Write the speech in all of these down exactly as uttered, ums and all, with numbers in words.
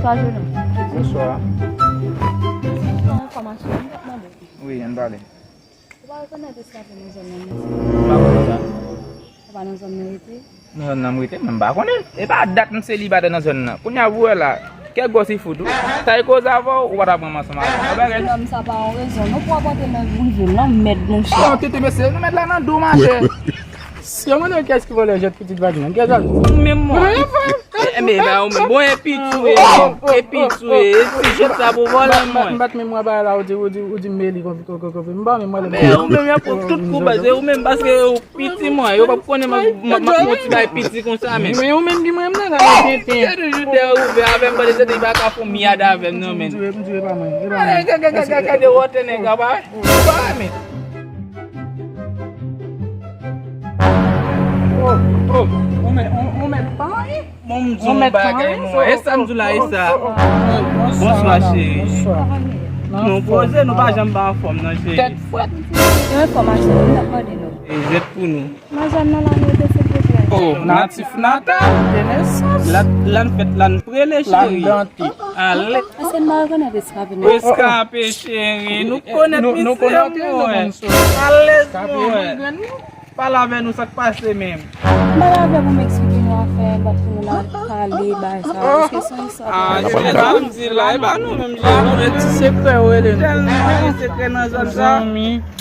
Bonswa, jèn om. Bonswa. Yon enfòmasyon, m t ap mande. Wi, ann pale. Ou pa rekonèt Eskape nan zòn nan, non? M pa konn sa. Ou pa nan zòn nan rete? Nan zòn nan m rete, men m pa konnen. E pa dat m selibatè nan zòn nan. Kounye a, ou wè la, kèk gwo si fout ou. Sa e koze avè w, ou pa ta pran m ansanm avè m. Yon bagay. Ti nonm sa pa yon rezon, non, pou w ap antre nan rive m nan, mèd, monchè. Non, tete mesye, nou mèt la nan do, machè. Si yo mande kiyès ki vòlè jèt pitit vagin nan, kiyès vagin? Ou menm, mwen. E, men, ba, ou menm. Bon, e piti w ye, e piti w ye, e ti jèt sa pou vòlè, mwen. M bat memwa ba la, ou di, ou di, ou di Meli, konfi, konfi, konfi. M ba memwa de. Men ou menm, y ap pran tout kou, baz, e ou menm, paske ou piti, mwen, yo p ap konnen m ap, m ap, m ap fè yon ti bagay piti konsa, men. Men ou menm ki mwen, m nan la, tenten. Se toujou dèyè ouvè avè m, pandan se li pa ka fè yon miyad avè m, non, men. M di, m di, e pa mwen, e pa mwen. Gade, gade, gade, gade, wòtè nèg la, pa, pa, men. Oh, oh, ou mèt, ou, ou mèt pa anyen. Bon, m di yon bagay, mwen. E sa m di w la, e sa. Bonswa, cheri. Bonswa. Non, poze, nou pa janm pa anfòm, non, cheri. Tèt frèt. Yon enfòmasyon, m t ap mande nou. E jèt pou nou. Nan zòn nan la, nou rete, silvouplè. Oh, natif natal. De nesans. La, la n fèt, la n prele, cheri. Alèz. Èske n pa rekonèt Eskape, non? Eskape, cheri. Nou konèt misye, mwen. Alèz, mwen. Pale avè nou, sa k pase menm? M pale avè pou m eksplike nou afè, m pa t konn nou la pale, bagay sa. Èske se yon istwa? Ah, se sa m di la, e pa nou menm, se yon ti sekrè ou rele nou. Tèlman gen sekrè nan zòn sa.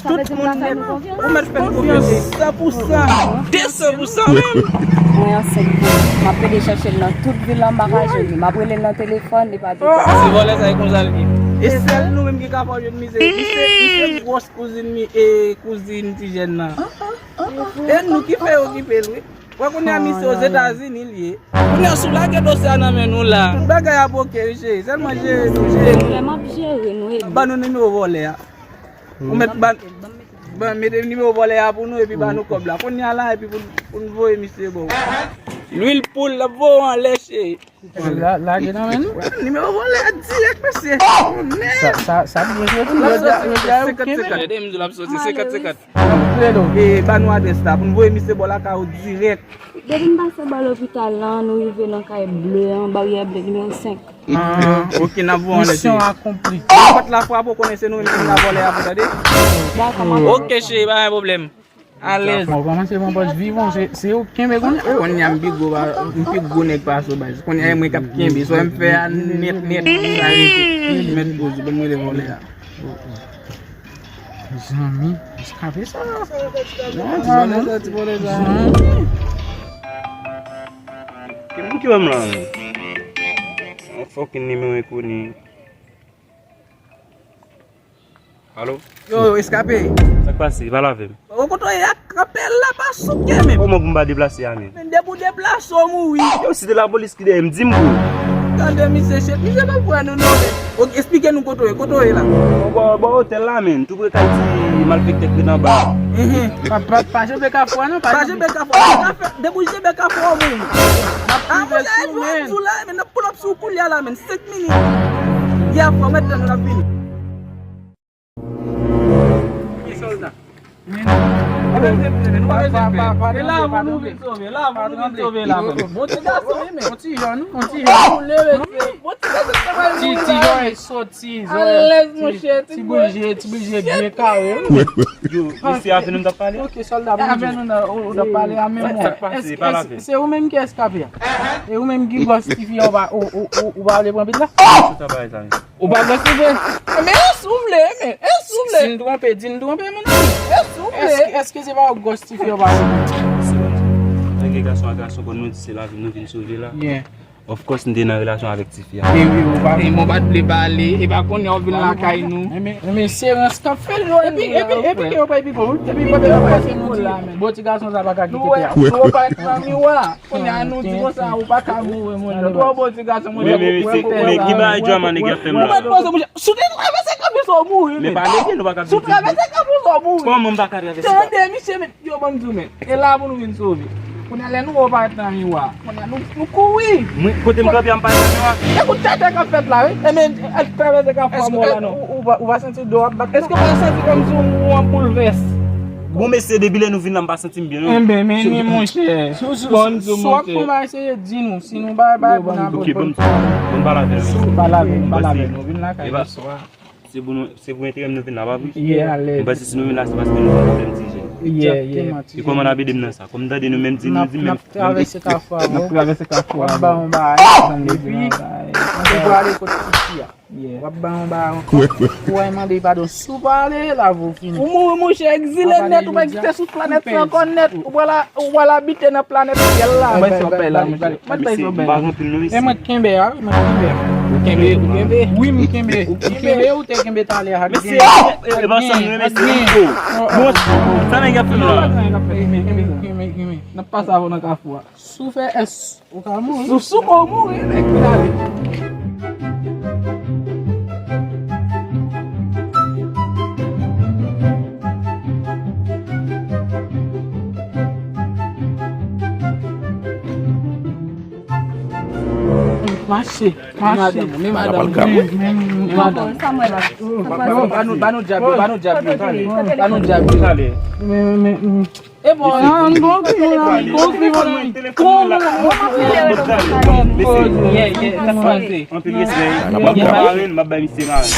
Tout moun mèt, ou mèt fè n konfyans san pou san, de san pou san menm. Mwen ansent pou li. M ap pede chèche l nan tout vil la, m pa ka jwenn li. M ap rele l nan telefòn, li pa degaje. Se vòlè sa, e konsa l ye. E sèl nou menm ki ka fè w jwenn misye. Misye, misye gwòs kouzin mi, e kouzin ti jèn nan. E nou ki fè okipe l, wi. Wè kounye a misye Ozetazini l ye. Kounye a si w lage dosye a nan men nou la. Tout bagay ap oke, wi cheri. Sèlman jere nou, jere nou. Lè m ap jere nou, e ban nou nimewo vòlè a. Ou mèt ban, ban, mete nimewo vòlè a pou nou epi ban nou kòb la. Kounye a la epi pou, pou n voye misye ba w. Lwil poul, l ap voye w anlè, cheri. La, lage nan men nou. Nimewo vòlè a dirèk, mesye. Sa, sa, sa byen jwe tou. Yo di, yo di, yo kenbe. Tande m di l ap soti senkant senkant. E, ba nou adrès la, pou n voye misye bò lakay ou dirèk. Depi n pase bò lopital lan, nou rive nan kay ble an, baryè ble nimewo senk. Ah, ok, n ap voye anlè, cheri. Misyon akonpli. Nenpòt la frape, ou konnen se nou menm ki vin la vòlè a pou tande. Dakò, m ap... Ok, cheri, pa gen pwoblèm. Alèz. Bon, kòman se bon bòs vivan, se, se ou k kenbe konnen. Kounye a m pi gwo, m pi gwo nèg pase w baz. Kounye a e mwen k ap kenbe, sa w wè m fè a nèt, nèt, sa rete. Mèt poze, ban m rele vòlè a. Zanmi, Eskape sa. Non, ti vòlè sa, ti vòlè sa. Zanmi. Ki moun ki ban m la, men? Yon fucking nimewo enkoni. Alo? Yo, yo, Eskape. Sa k pase? Pale avè m. Ou kote w ye a, kanpe la pa souke menm. Kòman pou m pa deplase a menm? Men depi w deplase w mouri. Yo, si te lapolis ki dèyè m, di m pou. Tande misye, chèf, misye pa pran nou non, men. Ok, eksplike nou kote w ye, kote w ye la? Bò, bò otèl la, menn, tou pre kay ti malfektè k ret anba a. Mhm. Pa, pa, pa janbe kafou a non, pa janbe kafou a. Depi w janbe kafou a, w mouri. N ap rive sou ou, menn. N ap pull up sou ou kounye a la, menn. Senk minit. Yè, fò mèt tan nou, n ap vini. Ki sòlda? Men, pa bezwen plede, nou pa bezwen pè. E la pou nou vin sove, la pou nou vin sove la. Bon ti gason, wi, men. Bon ti jòn, bon ti jòn. Bon ti gason, ti jòn soti, alèz, monchè, ti bouje, ti bouje byen kare, wi. Yo, mesye, avè nou m t ap pale? Ok, sòlda, avè nou nan, ou, ou t ap pale a menm mwen. Sa k pase? Pale avè m. Se ou menm ki Eskape a? E ou menm ki bòs tifi a, ou pa, ou, ou, ou, ou pa vle pran pit la? Ou pa vle souple? Men e si w vle, men e si w vle? Si m twonpe, di m twonpe, mon ami. E si w vle? Èske, èske se pa ou gwòs tifi yo pa vle? Mwen gen gason a gason, kon nou di se lavi nou vin sove la. Yeah. Of course, m te nan relasyon avèk tifi a. E wi, ou pa, e mwen pa t vle pale, e pa konnen w vin lakay nou. Men, men se rans k ap fè l jwenn nou la. Epi, epi, epi ke yo pa epi bon, epi kote yo pase nou di, bon ti gason sa pa ka kite tè a. Nou wè, nou wè w parèt nan miwa. Kounye a nou di konsa, ou pa ka mouri, monchè. Twò bon ti gason, monchè. Men, men, men, men, ki bagay drama nèg ap fè m la? Ou mèt panse, monchè, si w te travèse kanpe sa, w mouri, men. Men pale byen, nou pa ka... Si w travèse kanpe sa, w mouri. Kòman m pa ka travèse kanpe? Tande, misye, men, yo, ban m di w, men. E la pou nou vin sove. Kounye a, lè nou wè w parèt nan miwa, kounye a, nou, nou kouri. Mwen, kote m kanpe a, m parèt nan miwa? Ekout tètè k ap fèt la, wi. E men, al travèse kanpe a mò la, non. Ou, ou, ou pa, ou pa santi do w ap bat? Èske w pa santi kòmsi w an boulvès? Bon, mesye, depi lè nou vin la, m pa santi m byen, non. Enben, men ni, monchè. Bon, si w ap fè yon bagay, seye di nou. Si nou bay, bay pou n ap. Ok, bon, bon, pale avè l. Pale avè l, pale avè l. Nou vin lakay nou swa. Se pou nou, se pou enterè m nou vin la, pa vre? Yeah, alèz. Mwen panse si nou vin la, se paske nou gen pwoblèm ti jèn. Yeah, yeah. E kòman n ap ede m nan sa? Kòm tande nou menm di, nou di menm. N ap travèse Kafou avè w. N ap travèse Kafou avè w. W ap ba yon bagay. Epi, ou pral ale kote piti a. Yeah. W ap ba yon bagay ankò. Ou wè mande padon. Si w pa ale, la, ou fini. Ou mouri, monchè, egzile nèt, ou pa egziste sou planèt sa ankò nèt. Ou pral, ou pral abite nan planèt syèl la. Mwen se yon pèl la, monchè. Mwen se yon pèl la. E mwen kenbe a, wi, mwen kenbe a. Ou kenbe, ou kenbe. Wi, m kenbe. Ou kenbe, ou te kenbe talè a. Mesye, e, e, e, ansanm, mesye, Rico. Bon, sa nèg ap fè la. Kenbe, kenbe, kenbe. N ap pase avè w nan Kafou a. Si w fè S, ou ka mouri. Si w souke, w mouri, nèg, vin ale. Mache, mache. Men madanm, men madanm. Men madanm. Ba nou, ba nou djab yo, ba nou djab yo. Ba nou djab yo. E bon, an gon pi, an gon pi, an gon pi. Anpil respè. Gen marenn, m ap bay misye marenn.